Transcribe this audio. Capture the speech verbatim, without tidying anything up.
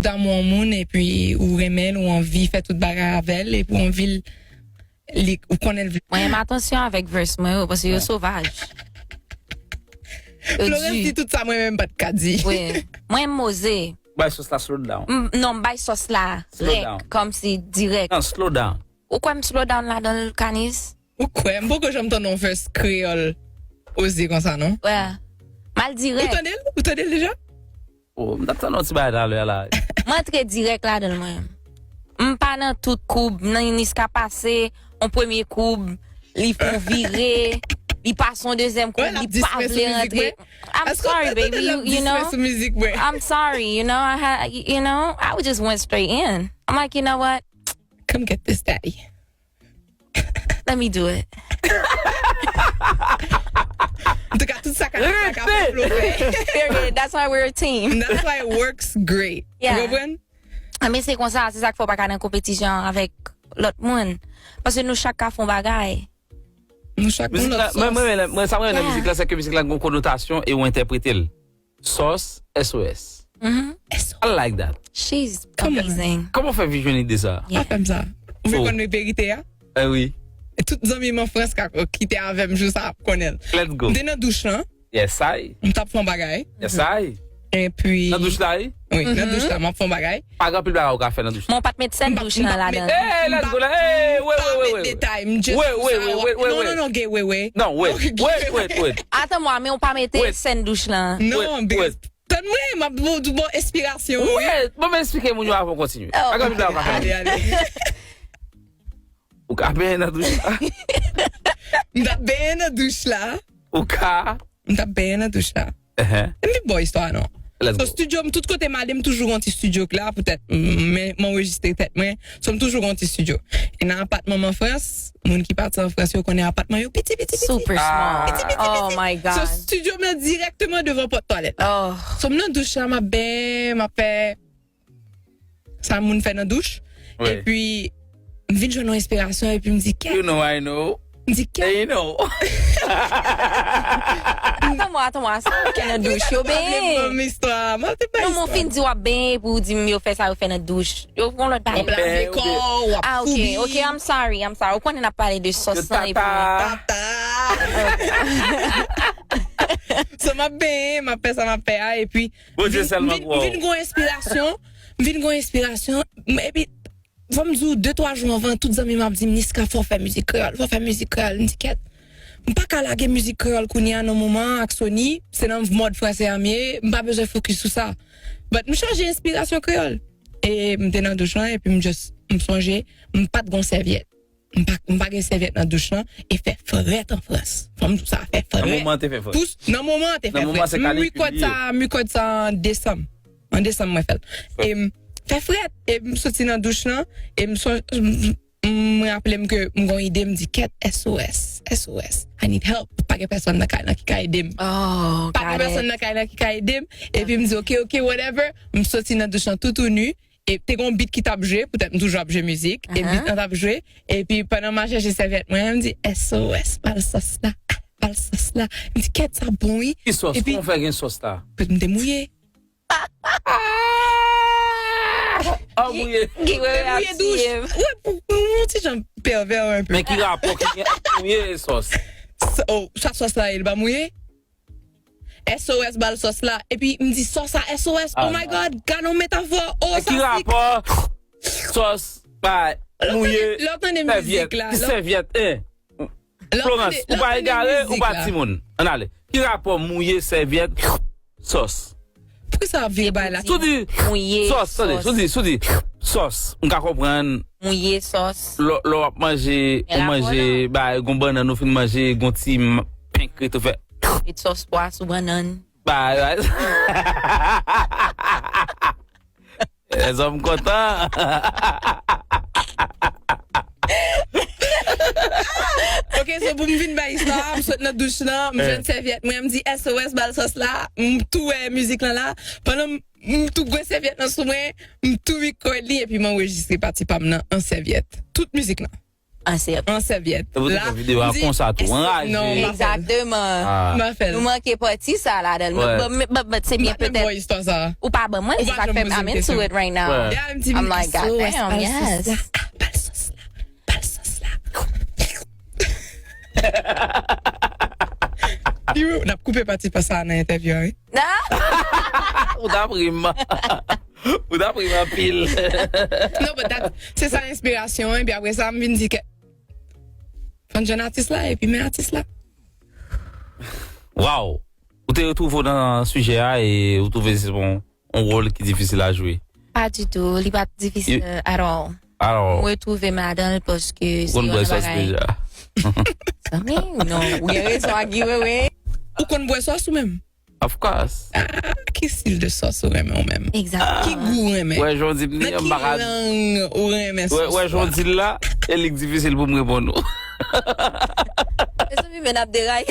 damou yon moun, epi ou renmen l, ou anvi fè tout bagay avè l, epi ou anvi l, li, ou konnen l vle. Mwen renmen atansyon avèk verse mwen yo, paske yo sovaj. Yo Florence di. Di tout sa mwen menm m pa t ka di. Wi. Mwen renmen oze. Bay sòs la slow down. M, non, m bay sòs la. Slow down. Kòmsi dirèk. Non, slow down. Ou kwè m slow down ladan l, Kanis? Ou kwè? M poko janm tande yon verse kreyòl oze konsa, non? Wè. M al dirèk. Ou tande l? Ou tande l deja? Oh, m t ap tann yon ti bagay talè la. Mwen antre dirèk ladan l, mwen. M pa nan tout koub, nan Niska pase, yon premye koub, li fè yon vire, li pase yon dezyèm koub, li pa vle rantre. I'm sorry, baby, you, you know? I'm sorry, you know, I had, you know, I would just went straight in. I'm like, you know what? Come get this, daddy. Let me do it. Antouka, tout sa ka, sa ka fè Flo fè. Period. That's why we're a team. That's why it works great. Yeah. Ou konprann? Men se konsa, se sa k fè w pa ka nan konpetisyon avèk lòt moun. Paske nou chak ka fè yon bagay. Nou chak gon lòt sòs. Mwen, mwen, mwen, sa mwen renmen nan mizik la, se ke mizik la gon konotasyon e ou entèprete l. Sòs, S O S. I like that. She's amazing. Kòman w fè vin jwenn ide sa? Yeah. Pa fè m sa. Ou vle konn verite a? Eh wi. E tout zanmi m an Frans ka, ki te avè m jou sa ap konnen l. Let's go. M te nan douch lan. Yes, I. M t ap fè yon bagay. Yes, I. Epi nan douch la, wi? Wi, nan douch la, m ap fè yon bagay. Pa gen anpil bagay ou ka fè nan douch la. Men w pa t met sèn douch lan ladan l. Eh, let's go la. Eh, wait, wait, wait, wait. Wait, wait, wait, wait, wait. Non, non, non, gen, wait, wait. Non, wait, wait, wait, wait. Atann mwa, men w pa mete sèn douch lan. Non, because tann mwen, m ap ba w, ba w enspirasyon, wi. Wait, ban m esplike moun yo avan w kontinye. Oh. Pa gen anpil bagay ou ka fè. Ale, ale. Ou ka benyen nan douch la. M t ap benyen nan douch la. Ou ka. M t ap benyen nan douch la. Ehe. M vin ba w istwa a non. Let's go. So, studio m, tout kote m ale, m toujou gon ti studio la, poutèt m, m, m anrejistre tèt mwen. So, m toujou gon ti studio. E nan apatman m an Frans, moun ki pati an Frans, yo konnen apatman yo piti, piti, piti. Super small. Piti, piti, piti. Oh my God. So, studio m nan dirèkteman devan pòt twalèt la. Oh. So, m nan douch la, m ap benyen, m ap fè sa moun fè nan douch. Wi. Epi, m vin jwenn yon enspirasyon, epi m di, kèt. You know I know. M di, kèt. And you know. Atann mwa, atann mwa, sa ou fè nan douch, yo benyen? Non, men w fin di w ap benyen, epi w di m yo fè sa yo fè nan douch. Yo gon lòt bagay. W ap lave kò w, w ap foubi. Ah, ok, ok, I'm sorry, I'm sorry. Ou konnen n ap pale de sòs lan, epi tata. So, m ap benyen, m ap fè sa m ap fè a, epi Bondye sèlman k wè w. M vin gon enspirasyon, m vin gon enspirasyon, m, epi, fò m di w, de, twa jou anvan, tout zanmi m ap di m, Niska, fò w fè mizik kreyòl, fò w fè mizik kreyòl. M di, kèt, m pa ka lage mizik kreyòl kounye a nan moman an ak Sony, se nan mòd franse a m ye, m pa bezwen fokis sou sa. But m chaje enspirasyon kreyòl. E m te nan douch lan, epi m just, m sonje, m pa t gon sèvyèt. M pa, m pa gen sèvyèt nan douch lan, e fè frèt an Frans. Fò m di w sa, fè frèt. Nan moman an te fè frèt. Pous, nan moman an te fè frèt. Nan moman an se kalikil li ye. M rekòd sa, m rekòd sa an desanm. An desanm mwen fè l. E m fè frèt, e m soti nan douch lan, e m son-, m, m, m raple m ke m gon ide, m di, kèt, S O S, S O S, I need help. Pa gen pèsonn nan kay lan ki ka ede m. Oh, got it. Pa gen pèsonn nan kay lan ki ka ede m. Epi m di, ok, ok, whatever. M soti nan douch lan tou, tou nu. E te gon beat ki t ap jwe, poutèt m toujou ap jwe mizik, e beat lan t ap jwe, epi pandan m al chèche sèvyèt mwen, m di, S O S, ba l sòs la, ba l sòs la. M di, kèt sa bon, wi. Ki sòs? Kòman w fè gen sòs la? Epi m te mouye. Ah, mouye. Ki, ki, m te mouye douch. Wi, pou, pou yon ti jan pèvè enpe. Men ki rapò ki gen ant mouye e sòs? Sa, oh, sa sòs la ye, l pa mouye? S O S ba l sòs la. Epi m di sòs a S O S. Oh my God, gade yon metafò. Oh, sa sik. Ki rapò sòs bay mouye sèvyèt? Ki sèvyèt, en? Florence, ou pa egare, ou pa timoun. Ann ale. Ki rapò mouye sèvyèt, sòs? Poukisa w ap vire bay la? Sou di sòs, tande, sou di, sou di sòs. M ka konprann. Mouye sòs. Lè, lè w ap manje, ou manje, bay, gon bannann, ou fin manje, gon ti m-, pen k ret, ou fè. Met sòs pwa sou bannann. Bay, bay. Lèzòm kontan. Ok, so pou m vin bay istwa a, m sot nan douch lan, m jwenn sèvyèt mwen, m di S O S ba l sòs la, m tou wè mizik lan la. Pandan m, m tou gwe sèvyèt lan sou mwen, m tou rekòd li, epi m anrejistre pati pa m nan an sèvyèt. Tout mizik lan. an sèvyèt. An sèvyèt. E pou te fè videyo a konsa tou, anraje. Non, m pa fè l. Egzakteman. M pa fè l. Nou manke pati sa ladan l. But, but, but, se byen petèt. M pa t menm bò istwa sa. Ou pa ban mwen l, se sa k fè m, I'm into it right now. Yeah, m di, I'm like, "God damn, yes." Bal sòs la. Bal sòs la. Yo, n ap koupe pati pa sa nan entèvyou a, wi. Ou ta pri m. Ou ta pri m anpil. Non, but that, se sa enspirasyon, epi apre sa, m vin di ke fò n jwenn atis la, epi men atis la. Wow! Ou te retwouve w nan sijè a e ou twouve se yon, yon wòl ki difisil a jwe? Pa ditou, li pa t difisil at all. At all. Mwen retwouve m ladan l paske se yon bagay. Ou konn bwè sòs deja? Zanmi, non, ou gen rezon ak Guy Wewe. Ou konn bwè sòs ou menm? Of course. Ah, ki stil de sòs ou renmen ou menm? Exactement. Ki gou ou renmen? Wè, jan w di m li an, m pa ka. Nan ki lang ou renmen sòs la? Wè, jan w di l la, e li k difisil pou m reponn ou. Mezanmi, men n ap deraye.